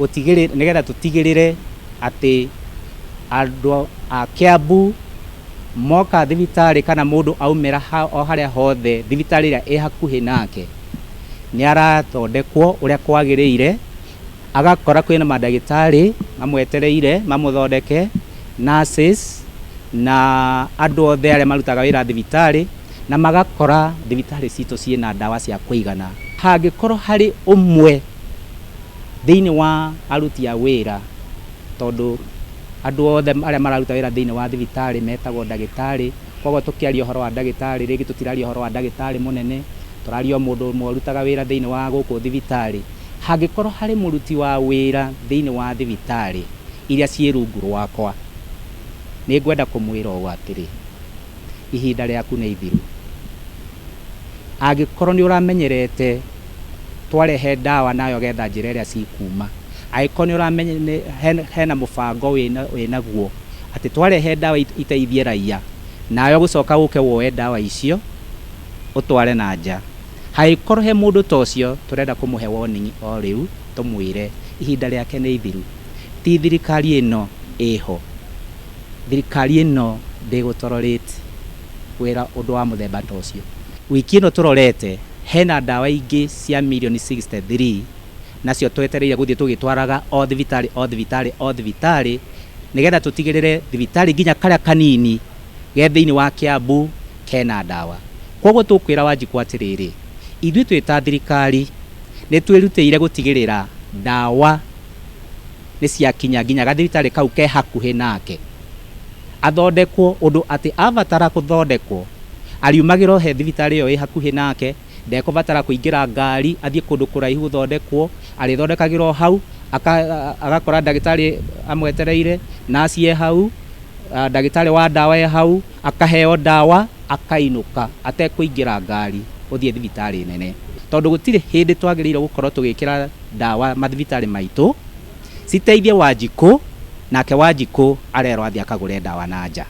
Gũtigĩrĩra, nĩgetha tũtigĩrĩre atĩ andũ a Kiambu moka thibitarĩ kana mũndũ aumĩra o harĩa hothe, thibitarĩ ĩrĩa ĩ hakuhĩ nake nĩ arathondekwo ũrĩa kwagĩrĩire, agakora kwĩna mandagĩtarĩ mamwetereire mamũthondeke, nurses na andũ othe arĩa marutaga wĩra thibitarĩ, na magakora thibitarĩ citũ ciĩna ndawa cia kũigana. Hangĩkorwo harĩ ũmwe thĩinĩ wa aruti a wĩra, tondũ andũ othe arĩa mararuta wĩra thĩinĩ wa thibitarĩ metagwo ndagĩtarĩ, koguo tũkĩaria ũhoro wa ndagĩtarĩ, rĩngĩ tũtiraria ũhoro wa ndagĩtarĩ mũnene, tũraria o mũndũ ũmwe ũrutaga wĩra thĩinĩ wa gũkũ thibitarĩ. Hangĩkorwo harĩ mũruti wa wĩra thĩinĩ wa thibitarĩ iria ciĩ rungu rwakwa, nĩ ngwenda kũmwĩra ũũ atĩrĩ, ihinda rĩaku nĩ ithiru. Angĩkorwo nĩ ũramenyerete twarehe ndawa nayo getha njĩra ĩrĩa cikuma, angĩkorwo nĩ ũramenya hena mũbango wĩnaguo atĩ twarehe ndawa iteithie raia, nawe ũgũcoka ũke woe ndawa icio ũtware na nja, hangĩkorwo he mũndũ ta ũcio, tũrenda kũmũhe warning o rĩu, tũmwĩre ihinda rĩake nĩ ithiru. Ti thirikari ĩno ĩho, thirikari ĩno ndĩgũ tolerate wĩra ũndũ wa mũthemba ta ũcio. Wiki ĩno tũrorete hena ndawa ingĩ cia mirioni 63, nacio twetereire gũthiĩ tũgĩtwaraga o thibitarĩ, o thibitarĩ, o thibitarĩ, nĩgetha tũtigĩrĩre thibitarĩ nginya karĩa kanini ge thĩinĩ wa Kiambu kena ndawa. Koguo tũkwĩra Wanjikũ atĩrĩrĩ, ithuĩ twĩ ta thirikari nĩ twĩrutĩire gũtigĩrĩra ndawa nĩ ciakinya nginya gathibitarĩ kau ke hakuhĩ nake, athondekwo ũndũ atĩ abatara kũthondekwo ariumagĩra he thibitarĩ ĩyo ĩ hakuhĩ nake, ndekũbatara kũingĩra ngari athiĩ kũndũ kũraihu gũthondekwo, arĩthondekagĩrwo hau, agakora ndagĩtarĩ amwetereire, nurse e hau, ndagĩtarĩ wa ndawa e hau, akaheo ndawa akainũka atekũingĩra ngari gũthiĩ thibitarĩ nene, tondũ gũtirĩ hĩndĩ twagĩrĩirwo gũkorwo tũgĩkĩra ndawa mathibitarĩ maitũ citeithie Wanjikũ, nake Wanjikũ arerwo athiĩ akagũre ndawa na nja.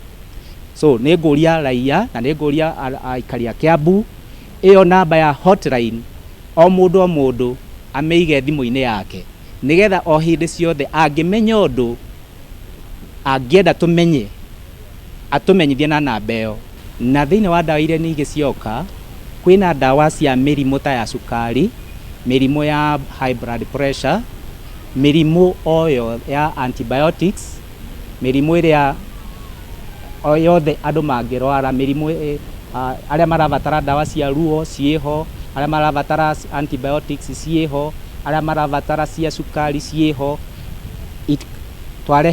So nĩ ngũria raia na nĩ ngũria aikari a Kiambu, ĩyo namba ya hotline o mũndũ o mũndũ amĩige thimũ-inĩ yake, nĩgetha o hĩndĩ ciothe angĩmenya ũndũ angĩenda tũmenye, atũmenyithie na namba ĩyo. Na thĩinĩ wa ndawa iria ningĩ cioka, kwĩna ndawa cia mĩrimũ ta ya cukari, mĩrimũ ya high blood pressure, mĩrimũ o yothe ya antibiotics, mĩrimũ ĩrĩa o yothe andũ mangĩrwara, mĩrimũ arĩa marabatara ndawa cia ruo ciĩho, arĩa marabatara antibiotics ciĩho, arĩa marabatara cia cukari ciĩho. Twarehe